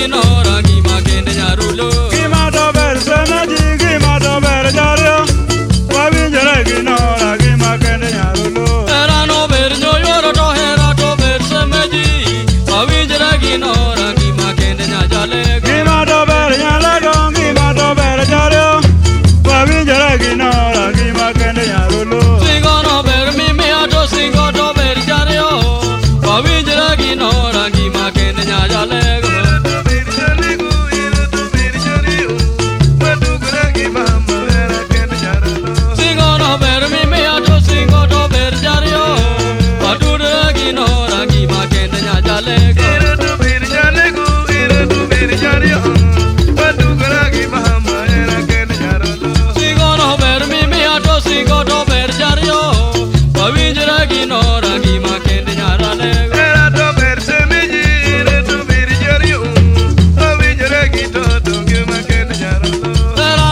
ginora gima kende nyarulo. Gima to ber semeji, gima to ber jario. Wawinjore ginora gima kende nyarulo. Hera no ber nyoyoro to hera to ber semeji. Wawinjore ginora gima kende nyajalego. Gima to ber nyalego, gima to ber jario. Wawinjore ginora gima kende nyarulo. Singo no ber mimiya to singo to ber jario. Wawinjore ginora gima kende nyajalego. Singo no ber mimiya to singo to ber jario. Watudre ginora gima kende nyajalego. Singo no ber mimiya to singo to ber jario. Wawinjre ginora gima kende nyaralego. Hera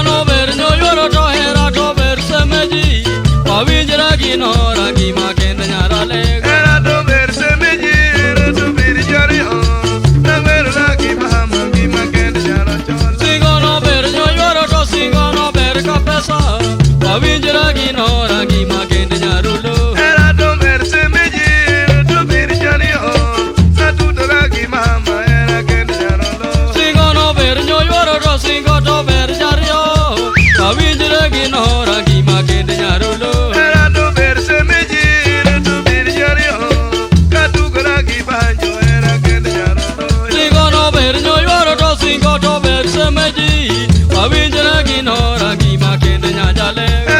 no ber nyoyoro to hera to ber semeji. Wawinjre ginora gima kende nyaralego. Singo no ber nyoyoro to singo no ber kapesa. Wawinjre ginora gima kende nyarulo. Singo no ber nyoyoro to singo to ber jario. Wawinjre ginora gima kende nyarulo. Singo no ber nyoyoro to singo to ber semeji. Wawinjre ginora gima kende nyajalego.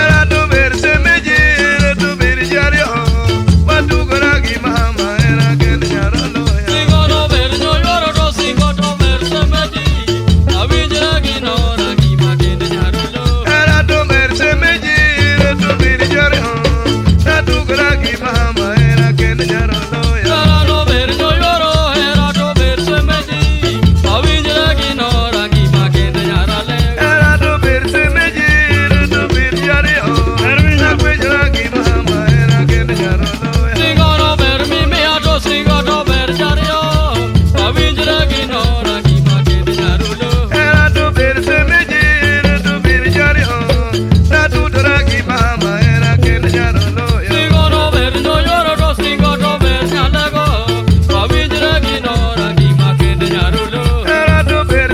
Singo no ber nyoyoro to singo to ber semeji. Wawinjre ginora gima kende nyarulo. Hera no ber nyoyoro hera to ber semeji. Wawinjre ginora gima kende nyaralego. Singo no ber mimiya to singo to ber jario. Wawinjre ginora gima kende nyarulo. Singo no ber nyoyoro to singo to ber nyalego. Wawinjre ginora gima kende nyarulo. Hera no ber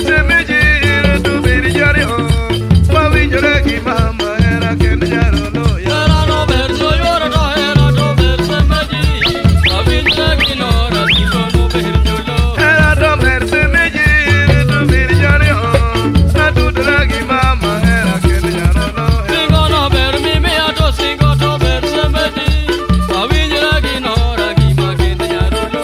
nyoyoro to hera to ber semeji. Wawinjre ginora singo no ber nyolo. Singo no ber mimiya to singo to ber semeji. Wawinjre ginora gima kende nyarulo.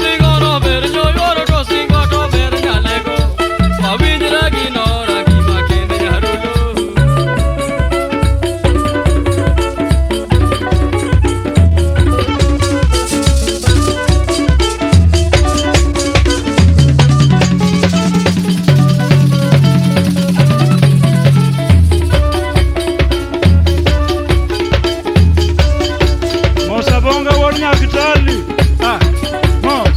Singo no ber nyoyoro to singo to ber nyalego. Wawinjre ginora gima kende nyarulo. Mosabonga wuod Nyakitali. Ah, mos.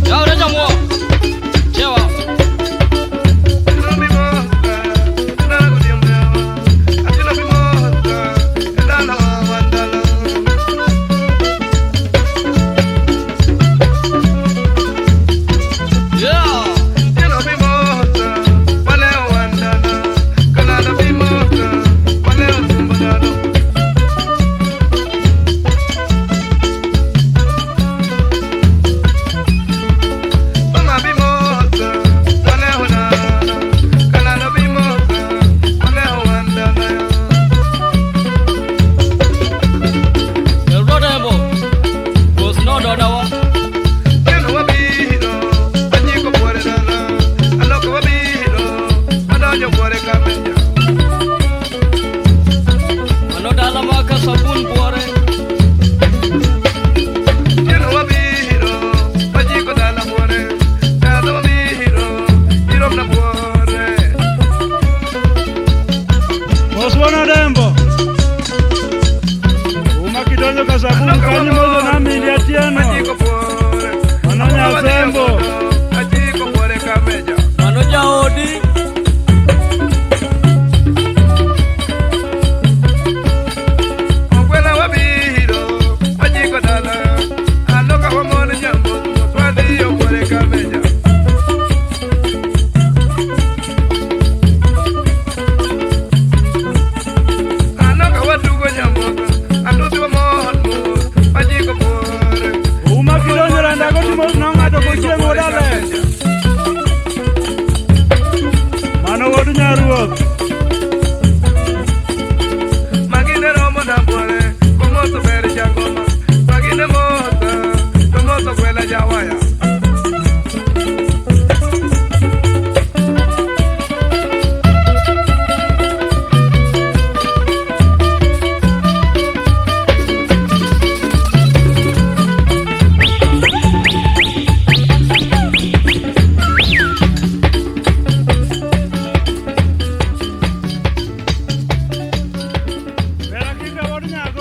Yaure jamuo. Chewa. Yeah. The Rodemo was not Odawa. Anodala maka sabun buore. Mos wuon Odembo. Kidonjo Kasabuni kanyo mozo na Mindi Atieno. Achiko buore. Mano Nyasembo. Achiko buore kameja. Mano jaodi. Ogwela wabiro, wachiko dala. Aloka wamon nyamboth mos wadhi obuore kameja. Aloka watugo nyamboth, aluthi wamon mos, wachiko buore. Uma kidonjo Randagoti mos nong'ado kochieng' wuod Alex. Mano wuod Nyaruoth. Magine romo na buore, komoso ber jagoma. Magine mosa, to moso gwela jawaya. Ber akika wuod Nyago.